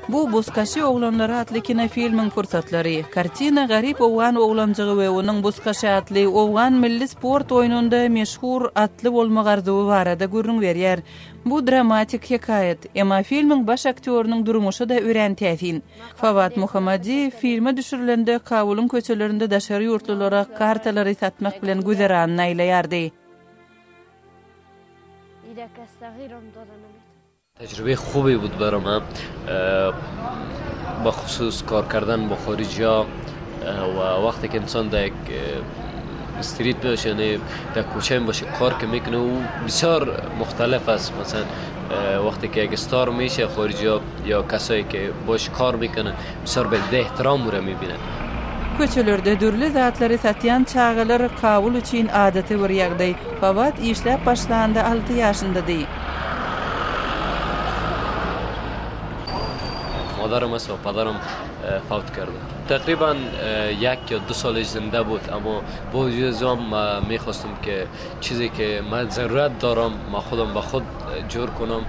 Bu Buzkaşy oglanlary atly kinofilmiň pursatlary. Kartina garyp owgan oglanjygy we onuň buzkaşy atly owgan milli sport oýnunda meşhur atly bolmak arzuwy barada gürrüň berýär. Bu dramatik hekaýat. Emma filmiň baş aktýorynyň durmuşy-da örän täsin. Fawad Mohammadi filme düşürilende Kabulyň köçelerinde daşary ýurtlulara kartalary satmak bilen güzeranyny aýlaýardy. تجربه خوبی بود برای من به خصوص کار کردن با خارجی ها و وقتی که انسان در یک استریت باشه یعنی در کوچه باشه کار که میکنه او بسیار مختلف است مثلا وقتی که یک استار میشه خارجی ها یا کسایی که باش کار میکنه بسیار به احترام او را میبینن Köçelerde dürli zatlary satýan çagalar Kabul üçin adaty bir ýagdaý. Fawad işläp başlanda alty ýaşyndady. مادرم است و پدرم فوت کرده تقریبا یک یا دو سالش زنده بود اما با وجود از آن ما میخواستم که چیزی که من ضرورت دارم ما خودم به خود جور کنم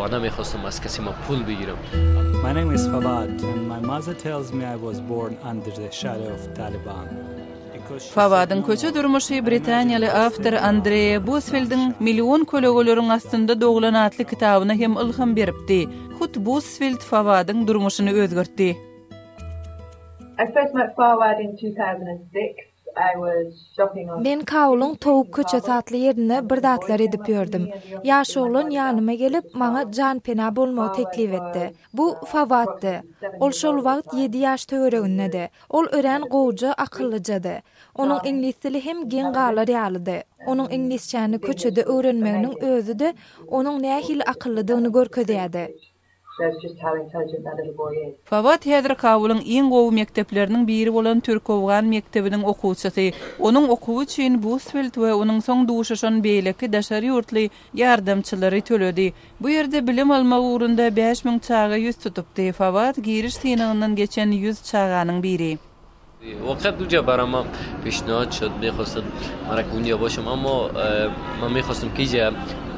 و نمیخواستم از کسی ما پول بگیرم My name is Fawad and my mother tells me I was born under the shadow of Taliban. Fawadyň köçe durmuşy britaniýaly awtor Andrea Busfeldiň Million kölegeleriň astynda doglan atly kitabyna hem ylham beripdi. Hut Busfeld Fawadyň durmuşyny özgertdi. I first met Fawad in 2006. Men Kabulyň Towuk köçesi atly ýerinde bir zatlar edip ýördüm. Ýaş oglan ýanyma gelip, maňa janpena bolmagy teklip etdi. Bu Fawatdy. Ol şol wagt ýedi ýaş töweregindedi. Ol örän gowuja, akyllyjady. Onuň iňlis dili hem geň galar ýalydy. Onuň iňlisçäni köçede öwrenmeginiň özi-de onuň nähili akyllydygyny görkezýärdi. Fawad häzir Kabulyň iň gowy mekdepleriniň biri bolan türk-owgan mekdebiniň okuwçysy. Onuň okuwy üçin Busfeld we onuň soň duşuşan beýleki daşary ýurtly ýardamçylary töledi. Bu ýerde bilim almak ugrunda 5000 çaga ýüz tutupdy. Fawad giriş synagyndan geçen 100 çaganyň biri. واقعا اونجا برای ما پیشنهاد شد میخواستم مرا که اونجا باشم اما من میخواستم که اینجا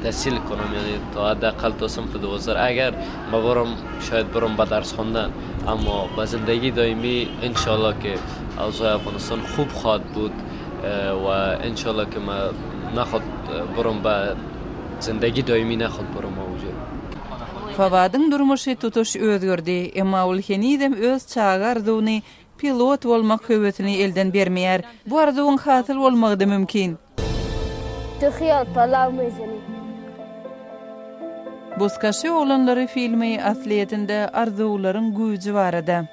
تحصیل کنم یعنی تا حداقل تا صنف 12 اگر ما برم شاید برم به درس خواندن اما به زندگی دائمی انشالله که اوضاع افغانستان خوب خواهد بود و انشالله که ما نخواد برم به زندگی دائمی نخواد برم اونجا Fawadyň durmuşy tutuş özgerdi, emma ol henizem öz çaga arzuwyny Pilot bolmak höwesini elden bermeýär. Bu arzuwyň hasyl bolmagy-da mümkin. Tu xiyal palaw mezeni. Buzkaşy oglanlary filmi aslyýetinde arzuwlaryň güýji barada.